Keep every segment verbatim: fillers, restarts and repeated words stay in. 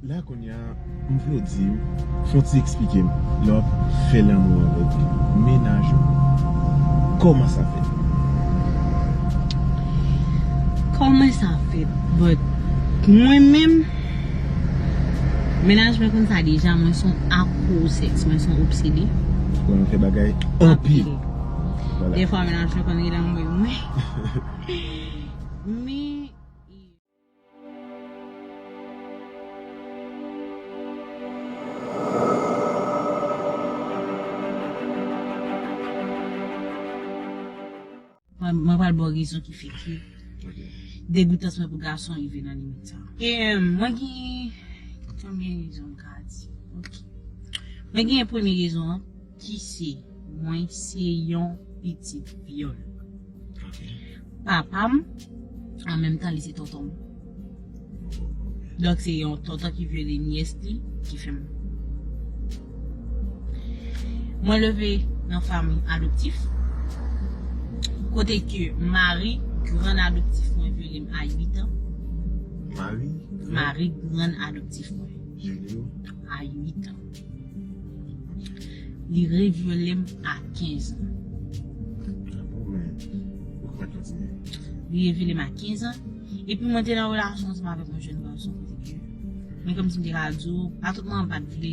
La kounye a, m vle w di m, fè w ti eksplike m, lè w ap fè lanmou avèk mennaj ou, kòman sa fèt? Kòman sa fèt? But, mwen menm, mennaj mwen konn sa deja, mwen se yon akro sèks, mwen se yon obsede. Mwen fè bagay anpil. Anpil. Vwala. Defwa, mennaj mwen konn rele anmwey mwen. Men, Mwen, mwen pral ba w rezon ki fè ke degoutans mwen pou gason rive nan limit sa. E, mwen gen, konbyen rezon m ka di? Ok. Mwen gen premye rezon an, ki se, mwen se yon pitit vyòl. Ok. Papa m, an menm tan, li se tonton m. Donk, se yon tonton ki vyole nyès li, ki fè m. Mwen leve nan fanmi adoptif, kote ke mari grann adoptif mwen vyole m a uit an. Mari? Mari grann adoptif mwen. Vyole w? A uit an. Li revyole m a kenz an. Ah bon, men, ou ka kontinye. Li revyole m a kenz an. Epi mwen te nan relasyon ansanm avèk yon jèn gason kote ke mwen kòmsi m te ka di w, pa tout moman m pa t vle,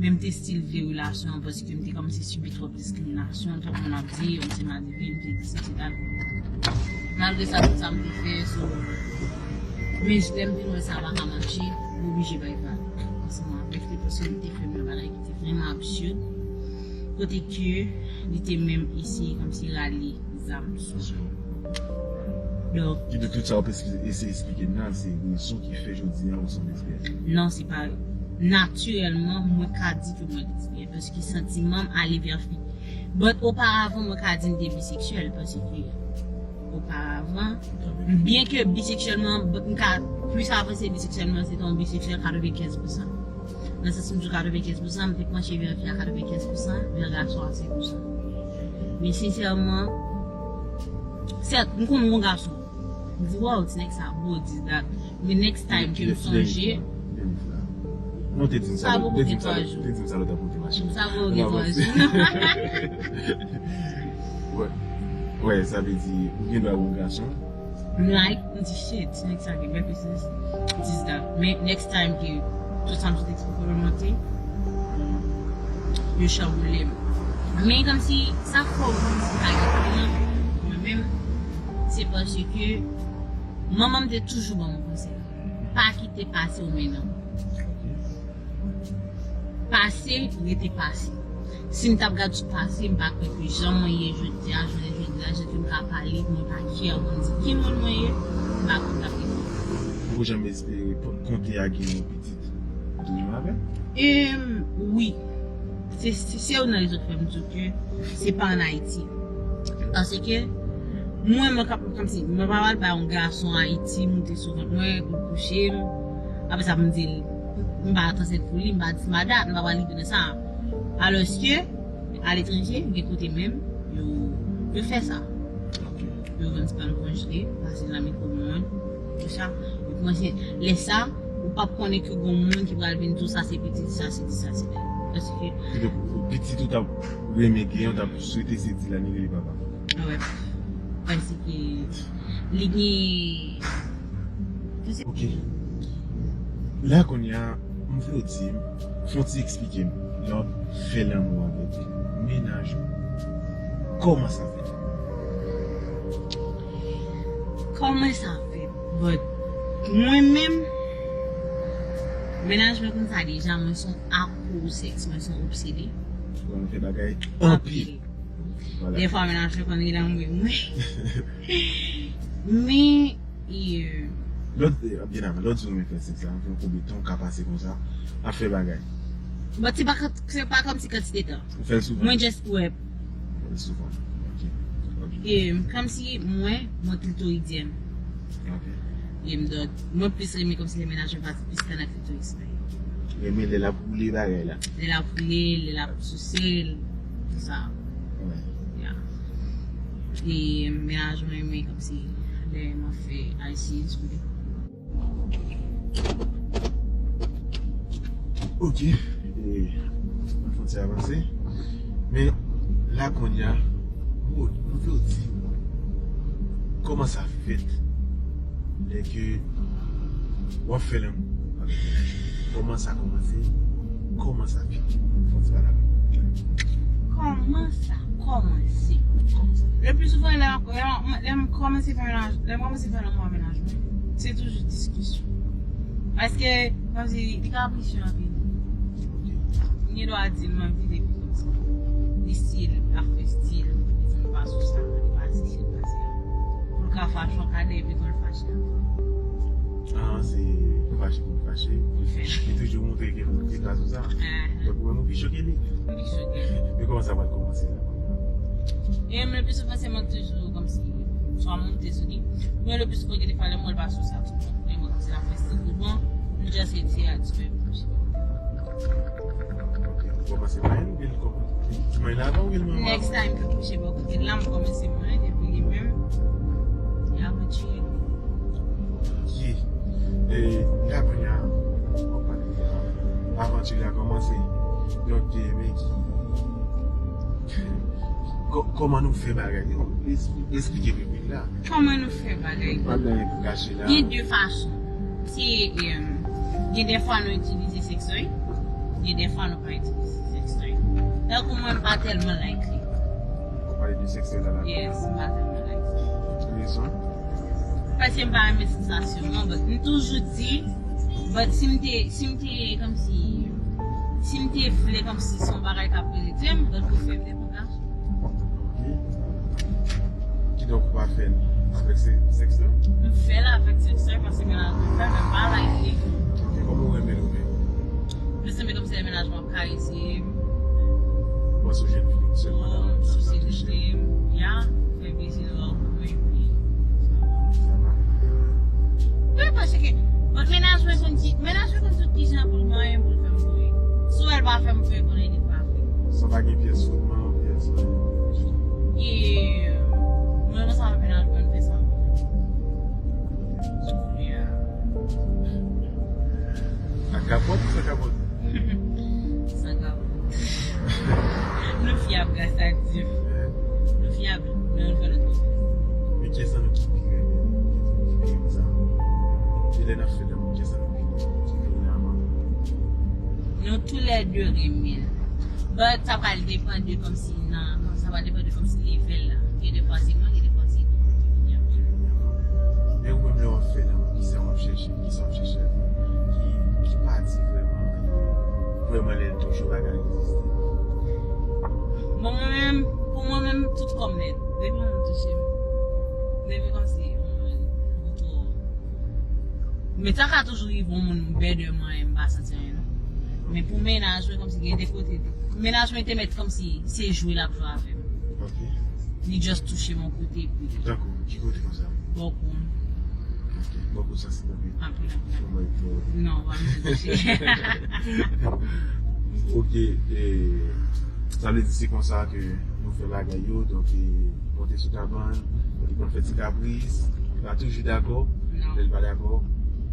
men m te still vle relasyon an paske m te kòmsi sibi twòp diskriminasyon, twòp moun ap di, m se madivin, m se dis, et cetera. Malgre sa, tout sa m te fè, so, men lè m vin wè sa pa ka mache, m oblije bay vag ansanm avèk li paske m te fè yon bagay ki te vrèman absid, kote ke li te menm eseye kòmsi rale zam sou mwen. Donk, kidonk, tout sa w ap esplike, eseye esplike m nan, se rezon ki fè jodi a ou se yon lesbyèn? Non, se pa natirèlman mwen ka di ke mwen lesbyèn, paske santiman m ale vè fi. But oparavan, mwen ka di m te biseksyèl, paske oparavan, byen ke biseksyèlman, m ka plis avanse biseksyèlman, se te yon biseksyèl katrevenkenz pousan. Nan sans m di w katrevenkenz pousan, m te panche vè fi a katrevenkenz pousan, vè gason a senk pousan. Men sensèman, sèt, m konn yon gason. M di, "Wow, ti nèg sa bo, this, that." Men next time ke m sonje, non, te di m sa, te di m sa, te di m sa lòt ap monte machin. Sa bo gen twa jou. Wè. Wè, sa vle di, ou gen dwa yon gason. M like, m di, "Shit, ti nèg sa gen bèl pistèl, this, that." Men next time ke tout sa m sot eksperimante, yo chanboule m. Men kòmsi sa fè w kòmsi pa gen plan pou mwen menm, se paske manman m te toujou ban m yon konsèy. Pa kite pase w mennen w. Pase, rete pase. Si m t ap gade sou pase, m pa kwè ke jan mwen ye jodi a, jounen jodi a, jan ke m ka pale, mwen pa kè pou m di ki moun mwen ye, m pa kwè m t ap rete. Ou janm espere konte a gen yon pitit tou menm avè l? Em, wi. Se, se, se youn nan rezon k fè m di w ke se pa ann Ayiti. Paske mwen, mwen kap, kòmsi, mwen pa pral bay yon gason Ayiti moute sou vant mwen pou l kouche m. Apre sa, pou m di l, m pa t ansent pou li, m pa di m pa dat, m pa pral rive nan sa. Alòske, aletranje, gen kote menm, yo, yo fè sa. Yo vann sèm konjle, pase nan mikwowonn, tout sa. Ou kòmanse, lè sa, ou p ap konnen ke gon moun ki pral vin di w sa se pitit, sa se di, sa se di. Paske kidonk, pitit ou t ap renmen gen, ou t ap swete se di l a li rele papa. Ah wè. Paske li gen... Ok. La kounye a, m vle w di m, fè w ti eksplike m, lè w ap fè lanmou avèk mennaj ou, kòman sa fèt? Kòman sa fèt? But, mwen menm, mennaj mwen konn sa deja, mwen se yon akro sèks, mwen se yon obsede. Mwen fè bagay anpil. Anpil. Vwala. Defwa, mennaj mwen konn rele anmwey mwen. Men, e, lòt, e, byen avan, lòt di w renmen fè sèks la, anfen, konbyen tan w ka pase konsa ap fè bagay? But se pa, se pa kòmsi kantite tan. Ou fè l souvan? Mwen just, wè. Ou fè l souvan. Ok. Ok. E, kòmsi mwen, mwen klitoridyen. Ok. E m dòt, mwen plis renmen kòmsi lè mennaj mwen pase plis tan nan klitoris mwen. Renmen lè l ap woule bagay la. Lè l ap woule, lè l ap souse l, tout sa. Wè. Ya. E mennaj mwen renmen kòmsi lè m ap fè I C S pou li. Ok, e, nou fè yon ti avanse. Men, la kounye a, Maud, mwen vle w di m kòman sa fèt lè ke w ap fè lanmou avèk yon fi. Kòman sa kòmanse? Kòman sa fini? Fè yon ti pale avè m. Kòman sa kòmanse? Kòman sa fini? Le pli souvan, lè, lè, lè m kòmanse fè mennaj, lè m kòmanse fè lanmou ak mennaj mwen, se toujou diskisyon. Paske, kòmsi, li kaprisye anpil. Ok. M gen dwa di l m anvi depi kòmsi. Li stil, ap fè stil, li di m pa sou sa, li pa sesi, li pa sela. Pou l ka fache, yon kadè, epi tou l fache ankò. Ah, se pou fache, pou fache. Pou fè. Li toujou montre ke li pa sou sa. Ahn. Donk, ou menm, ou pi cho ke li. M pi cho ke li. Men kòman sa pral kòmanse la? E m, le pli souvan, se mwen ki toujou, kòmsi, swa monte sou li. Men le pli souvan, gen de fwa, lè m wè l pa sou sa, tout bon. Men mwen, kòmsi, l ap fè stil tout bon. M just ap di a, ti bebe. Ok, ou kòmanse manyen l, oubyen l kòmanse? Ou manyen l avan oubyen l manyen l avan? Next time ke kouche bò kote l la, m kòmanse manyen l, epi li menm, li avantiye. Ok. E, la kounye a, w ap pale de avanti a kòmanse. Donk, e, men ki, kò-, kòman nou fè bagay yo? Espli-, esplike piblik la. Kòman nou fè bagay? Pa gen anyen pou kache la. Gen de fason. Se, em, gen de fwa nou itilize sextoy, gen de fwa nou pa itilize sextoy. Tankou mwen, m pa tèlman like li. Ou pale de sextoy la, la? Yes, m pa tèlman like li. Rezon? Paske m pa renmen sansasyon an, but m toujou di, but si m te, si m te, kòmsi, si m te vle, kòmsi, se yon bagay k ap penetre m, but pou fè m te pran gason. Ok. Kidonk, ou pa fè l avèk se-, sextoy? M fè l avèk sextoy paske mennaj mwen fè, men m pa like li. Ok, kòman ou renmen l ou menm? Plis renmen kòmsi lè mennaj mwen ap karese m. Ou panse w jèn fi sèlman nan, nan, nan touche? Ya, fè plezi nan kò mwen, epi sa va. Wi, paske, but mennaj mwen konn ki, mennaj mwen konn tout kijan pou l manyen pou l fè m voye. Si w wè l pa fè m voye, konnen li pa vle. San pa gen pyès fwotman, pyès, e, mwen, mwen sa mennaj mwen fè sa. Yeah. Ak kapòt ou san kapòt? San kapòt. Nou fyab, gras a Dye. Nou fyab, men nou fè lòt konfyans. Men kiyès nan nou ki pi renmen, ki pi renmen sa? Se lè n ap fè lanmou, kiyès nan nou ki, ki pi renmen avan? Nou toulède renmen l. But sa pral depann de kòmsi nan, sa pral depann de kòmsi level la. Gen de fwa se mwen, gen de fwa se li. Men ou menm lè w ap fè lanmou, kisa w ap chèche? Kisa w ap chèche? Ki, ki pati vrèman, vrèman lè l touche w pa ka reziste? Bon, mwen menm, pou mwen menm, tout kò m nèt. Depi yon moun touche m. Depi kòmsi yon moun twò. Men sa ka toujou rive yon moun bèdè mwen, m pa santi anyen, non. Men pou mennaj mwen, kòmsi gen de kote, mennaj mwen te mèt kòmsi se jwe l ap jwe avè m. Ok. Li just touche m yon kote, epi. Tankou, ki kote konsa? Bò kou m. Ok, bò kou sa se anpil. Anpil, anpil. Fò mwen, fò mwen. Non, pa bezwen touche. Ok, e, sa vle di se konsa ke nou fè bagay yo, donk, e, monte sou kabann, li konn fè ti kapris, li pa toujou dakò, non. Lè l pa dakò,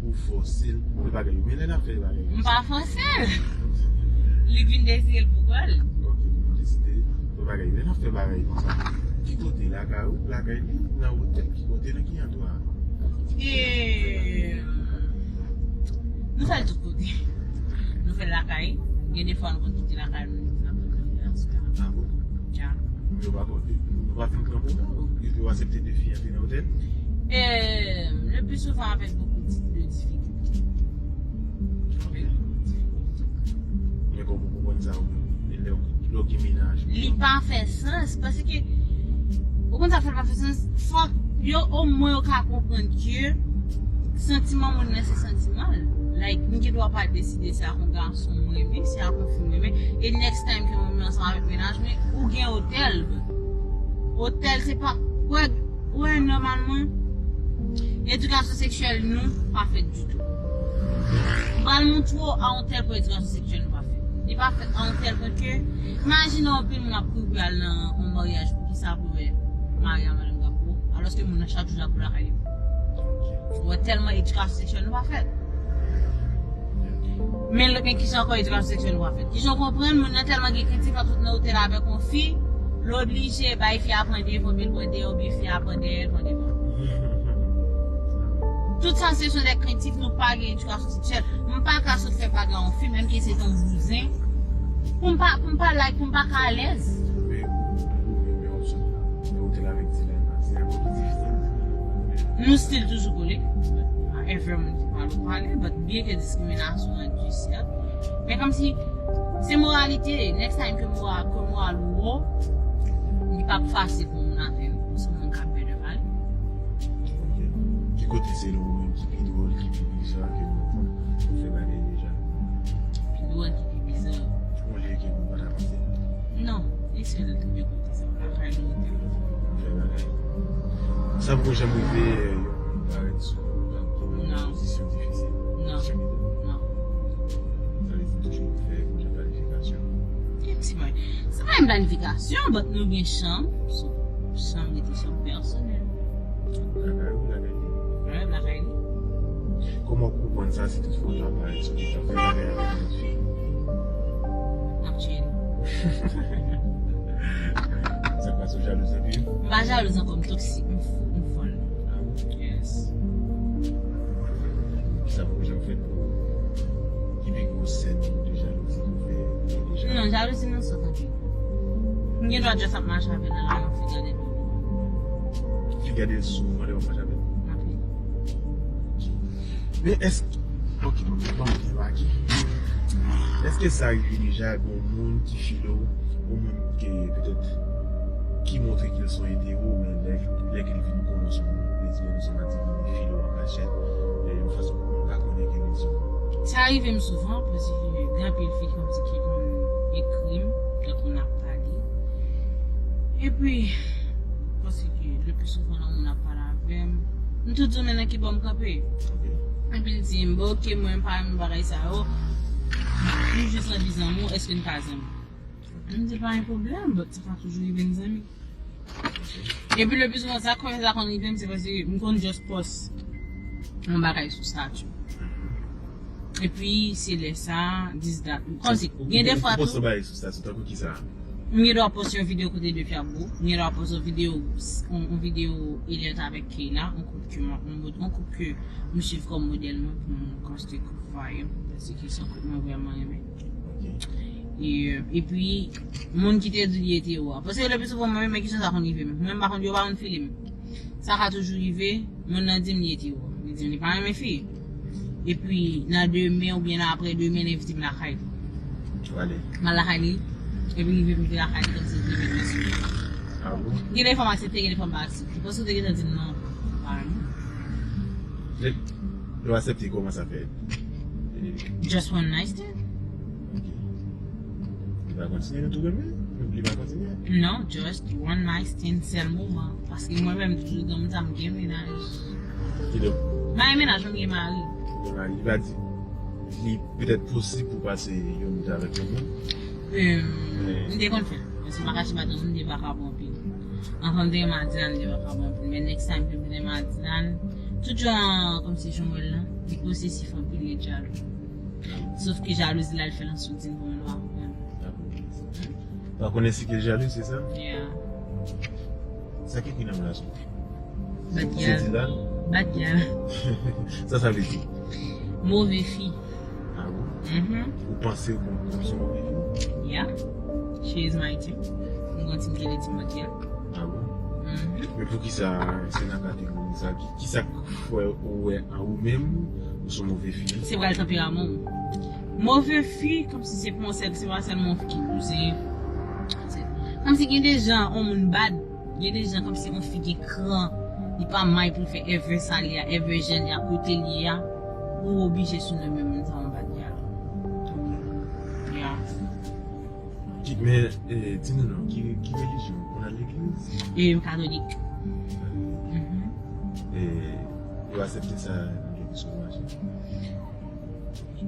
ou fòse l pou fè bagay yo. Men lè n ap fè bagay yo. M pa fòse l. Li vin deside l pou kò l. Ok, li vin deside pou bagay yo. Lè n ap fè bagay konsa, ki kote? Lakay ou, lakay li, nan otèl, ki kote, nan ki andwa? E, nou fè l tout kote. Nou fè l lakay. Gen de fwa nou konn kite lakay nou, nou konn al nan restoran. Ah bon? Ya. Yo pa konn, yo pa fin pran pou nou, yo, yo aksepte de fi antre nan otèl? E, le pli souvan avèk bokou de difikilte. Ok. Men kòman ou konprann sa ou menm? E lè w, lè w gen mennaj ou? Li pa fè sans, paske, ou konn sa fè l pa fè sans, fòk yo, omwen yo ka konprann ke santiman moun nan se santiman l. Like, m gen dwa pa deside se ak yon gason m renmen, se ak yon fi m renmen. E next time ke mwen menm ansanm avèk mennaj mwen, ou gen otèl. Otèl se pa, wè, wè, nòmalman, edikasyon seksyèl nou pa fèt ditou. M pral montre w a yon tèl pwen edikasyon seksyèl nou pa fèt. Li pa fèt a yon tèl pwen ke, imajine anpil moun ap kouri pou y al nan yon maryaj, poukisa pou wè mari a madanm drapo, alòske moun nan chak jou drapo lakay li. Wè, tèlman edikasyon seksyèl nou pa fèt. Men, men kijan ankò edikasyon seksyèl ou ap fèt? Kijan w konprann moun nan tèlman gen kritik nan tout nan otèl avèk yon fi, l oblije bay fi a pran devan, men l pran dèyè, oubyen fi a pran dèyè, l pran devan? Tout sa, se son de kritik, nou pa gen edikasyon seksyèl. M pa ka sot fè bagay yon fi, menm ke se yon bouzen. Pou m pa, pou m pa like, pou m pa ka alèz. Men ou, ou, ou, men opsyon. Men ou te la avèk Dylan la, se yon ki difisil. Nou still toujou kole. Every moun ki pale, ou pale, but byen ke diskriminasyon an egziste. Men kòmsi, se moralite, next time ke moral, ke moral ou wo, li p ap fasil pou moun atenn, pou se moun k ap better pale. Ok. Ki kote selon ou menm ki pi dwòl, ki pi biza ke nou fè bagay deja? Pi dwòl, ki pi biza. Yon lye ke nou pa ta panse? Non, e sèl de kote sa, lakay nou, otèl. Fè bagay. Sa poko janm rive, eh, yon moun parèt sou ou, nan yon pozisyon difisil? Non. Janm rive? Non. Sa vle di toujou fè yon jan planifikasyon? Efektivman. Se pa yon planifikasyon, but nou gen chanm. So, chanm rete chanm pèsonèl. Lakay ou, lakay li? Wi, lakay li. Kòman w konprann sa si toutfwa w ta parèt sou li, ta fè bagay avèk yon lòt fi? M ap tchwe li. Sa k pase, w jalouz anpil? M pa jalouz ankò, m toksik, m fou, m fòl. Ah bon? Yes. Sa poko janm fèt pou ou? Ki pi gwo sèn de jalouzi ou fè deja? Non, jalouzi nan sòt anpil. M gen dwa just ap mache avè l nan lari, yon fi gade l. Fi gade l sou ou pandan w ap mache avè l? Anpil. Men èske, ok, bon, bon, bon, ok. Èske sa rive deja, gen yon moun ki file w, yon moun ke petèt, ki montre ke l se yon etero, men lè, lè ke l vin konnen w se yon lezbyèn, se yon adivin, li file w an kachèt, e yon fason pou moun pa konnen ke l lezbyèn? Sa rive m souvan, paske gen anpil fi kòmsi ki konn ekri m, tankou n ap pale. Epi, paske le pli souvan lè moun ap pale avè m, m toujou di men nan ki bò m kanpe. Ok. Epi l di m, "Bon, ok, mwen pa renmen bagay sa yo. Nou jis anvi zanmi, èske n ka zanmi?" M di, "Pa gen pwoblèm, but sa ka toujou rive n zanmi." Epi le pli souvan sa, kòman sa konn rive m, se paske m konn just post yon bagay sou statut. Epi se lè sa, this, that. Kòmsi, gen de fwa tou. Ou post yon bagay sou statut, tankou ki sa? M gen dwa post yon videyo kote de fi ap bo. M gen dwa post yon videyo, yon, yon videyo Elliot avèk Kayla, yon koup ke mwen, yon, yon koup ke m swiv kòm modèl mwen pou m konstwi koup vwa yo. Paske se yon koup mwen vrèman renmen. Ok. E, epi, moun ki te di li etero a. Paske le pli souvan, mwen menm, men kijan sa konn rive m. Mwen menm, pa konn, yo pa konn file m. Sa ka toujou rive, moun nan di m li etero. Li di m li pa renmen fi. Epi, nan demen oubyen nan aprè demen, l envite m lakay li. Ou ale? M al lakay li. Epi, rive m rive lakay li, kòmsi li te met men sou mwen. Ah bon? Gen de fwa m aksepte, gen de fwa m pa aksepte. Paske w te gentan di m non, pa renmen. Lè, lè w aksepte, kòman sa fèt? Just one night stand. Ok. Li pa kontinye, nou tou renmen? Li pa kontinye? Non, just one night stand, sèl moman. Paske mwen menm, toujou gen moun sa, m gen mennaj. Kidonk? M pa gen mennaj, m gen mari. Gen mari, li pa di, li petèt posib pou pase yon nèt avèk yon moun. Em, m te konn fè l. Paske m pa kache pa di w, m te vakabon anpil. Anvan m te gen Madilan, m te vakabon anpil. Men next time ke m te gen Madilan, tout jan, kòmsi jan w wè l lan, li posesif anpil, li jalou. Sof ke jalouzi la, l fè l an soudin pou mwen, nou pa konprann. Pa konnen si ke l jalou, se sa? Yeah. Sa ki ekri nan relasyon? Bad girl. Se di la? Bad girl. Sa sa vle di? Move fi. Ah bon? Mhm. Ou panse ou konn, konn se move fi? Yeah. She is my type. M gon team ki rele team bad girl. Ah bon? Mhm. Men poukisa se nan kategori sa? Ki, ki sa k fè ou wè a ou menm ou se yon move fi? Se pral tanperaman w. Move fi, kòmsi se pa yon sèl, se pa sèlman yon fi ki bouzen. Se, kòmsi gen de jan, yon moun bad, gen de jan kòmsi yon fi gen kran, li pa may pou l fè every sa li a, every jan li a, kote li a, ou oblije sou nan men moun sa yon bad girl. Yeah. Ki, men, eh, di nou non, ki, ki relijyon? Ou konn al legliz? E, m katolik. Mhm. E, ou aksepte sa nan legliz ou mache?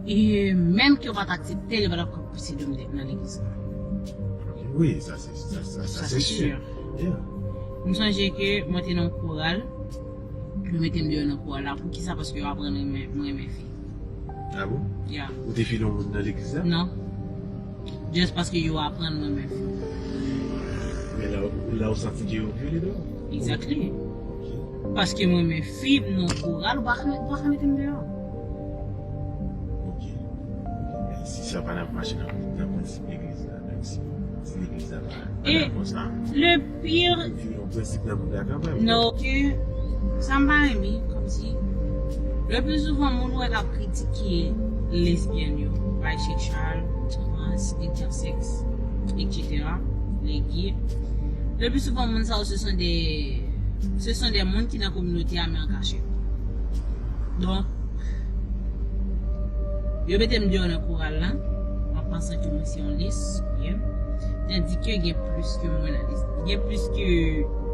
E menm ke w pa t aksepte l, yo pa t ap ka pouse dwèt nan legliz la. Wi, sa se, sa, sa, sa se si. Yeah. M sonje ke mwen te nan yon koral, yo mete m deyò nan koral la. Poukisa? Paske yo aprann mwen renmen, mwen renmen fi. Ah bon? Yeah. Ou te vyole yon moun nan legliz la? Non. Just paske yo aprann mwen menm. Men la, la ou santi ke yo vyole dèyè? Exactly. Ok. Paske mwen menm fi m nan koral, ou pa ka, ou pa ka mete m deyò. Ok. Ok. Men si sa pa nan mache nan, nan prensip legliz la, menm si, si legliz la pa, pa E dakò sa. Le pire, Ou vyole yon prensip nan bib la kanmenm. Non, ke sa m pa renmen, kòmsi. Le pli souvan, moun wè k ap kritike lesbyèn yo, bisexual, trans, interseks, et cetera, les gays. Le pli souvan, moun sa yo, ce sont des, ce sont des moun ki nan kominote a, men an kachèt. Donk, yo mete m deyò nan koral la, an pansan ke mwen se yon lesbyèn. Tandi ke gen plis ke mwen nan lis. Gen plis ke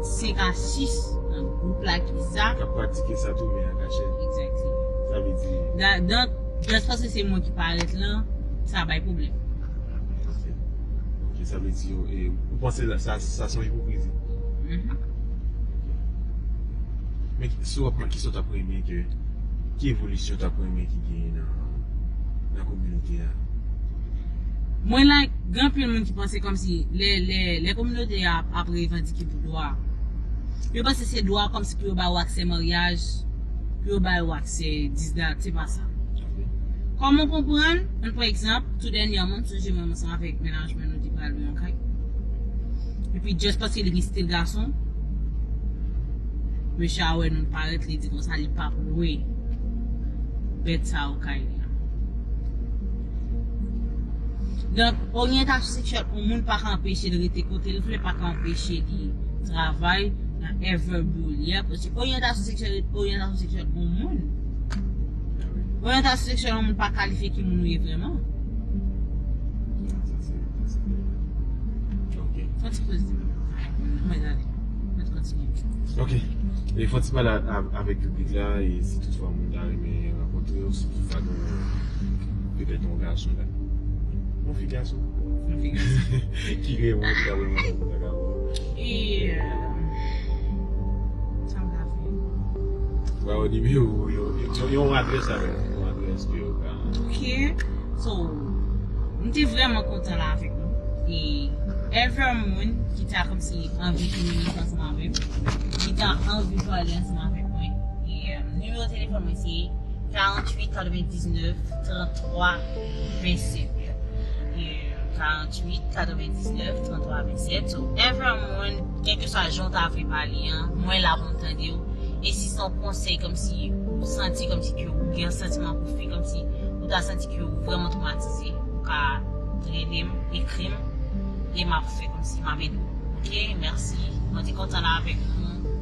senk a sis nan gwoup la ki sa. K ap pratike sa tou, men an kachèt. Exactly. Sa vle di. Da- Donk, just paske se mwen ki parèt lan, sa bay pwoblèm. Ok, sa vle di yo, e, ou panse la, sa, sa se yon ipokrizi? Mhm. Men ki- si w ap pran, kisa w t ap renmen ke, ki evolisyon w t ap renmen ki genyen nan, nan kominote a? Mwen, like, gen anpil moun ki panse kòmsi lè, lè, lè kominote a ap, ap revandike pou dwa, yo panse se dwa kòmsi pou yo ba yo aksè maryaj, pou yo ba yo aksè dis dat, se pa sa. Kòman w konprann, ann pran egzanp, tou dènyèman, m sonje mwen ansanm avèk mennaj mwen, nou te pral lwe yon kay. Epi, just paske li gen stil gason, mesye a wè nou parèt, li di konsa li p ap lwe bèt sa yo kay li an. Donk, oryantasyon seksyèl yon moun pa ka anpeche l rete kote l vle, pa ka anpeche li travay nan whatever boul li ye, paske oryantasyon seksyèl, oryantasyon seksyèl yon moun. Oryantasyon seksyèl yon moun pa kalifye ki moun ou ye vrèman. Sa se, sa se. Ok. Fò ti poze. Mwen ale. Mwen kontinye. Ok. E fò ti pale a- avèk piblik la, e si toutfwa moun ta renmen rankontre w, si toutfwa gen petèt yon gason la. Yon fi gason. Yon fi gason. Ki renmen w, ki ta renmen w, ki ta renmen w. E, euh, sa m ka fè? Ba yo nimewo, yo, yo, yo, yon adrès avèk, yon adrès ke yo ka. Ok. So, m te vrèman kontan la avèk nou. E whatever moun ki ta kòmsi anvi kominike ansanm avè m, ki ta anvi pale ansanm avèk mwen. E, euh, nimewo telefòn mwen se karanntuit katrevendiznèf tranntwa vennsèt. E, karanntuit katrevendiznèf tranntwa vennsèt. So, whatever moun, kèlkeswa jan w ta vle pale an, mwen la pou m tande w. E si se yon konsèy, kòmsi ou santi kòmsi ke ou gen yon santiman pou fè, kòmsi ou ta santi ke ou vrèman twomatize, ou ka rele m, ekri m, e m ap fè kòmsi m ap ede w. Ok, mèsi. Mwen te kontan la avèk nou.